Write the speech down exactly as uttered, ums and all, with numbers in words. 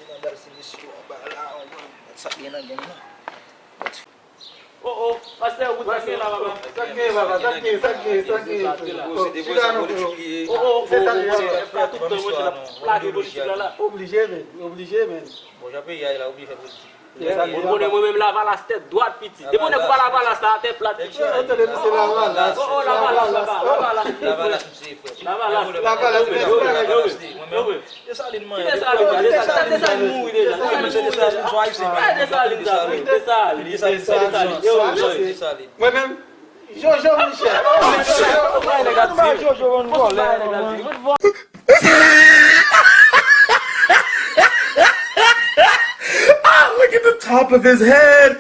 Nan bal se mesye anba la, ou konn sa k gen nan gang nan. Oh, oh, pastè, ou sa k gen la, papa? Sa k gen, papa? Sa k gen, sa k gen, sa k gen? Oh, chita non, frè. Oh, oh, oh, oh, oh, chèf la tout tan, mwen, chèf la plage politik la, la. Oblije, men, oblije, men. Bon, jan peyi a ye la, oblije fè politik. Ou konnen mwen menm Lavalas tèt dwat, piti. Depi w nèg pa Lavalas la, tèt plat, piti. Yo, yo tande misye Lavalas. Oh, oh, Lavalas, Lavalas, Lavalas, piti frè. Lavalas. Lavalas, men ti bagay. Desalin, man. Desalin, Desalin, Desalin mouri deja. Desalin mouri deja. Desalin, Desalin, Desalin. Desalin, Desalin. Mwen menm, Jojo, monchè. Fòk bay nèg ap di. Jojo, yon vòlè. Ah, look at the top of his head.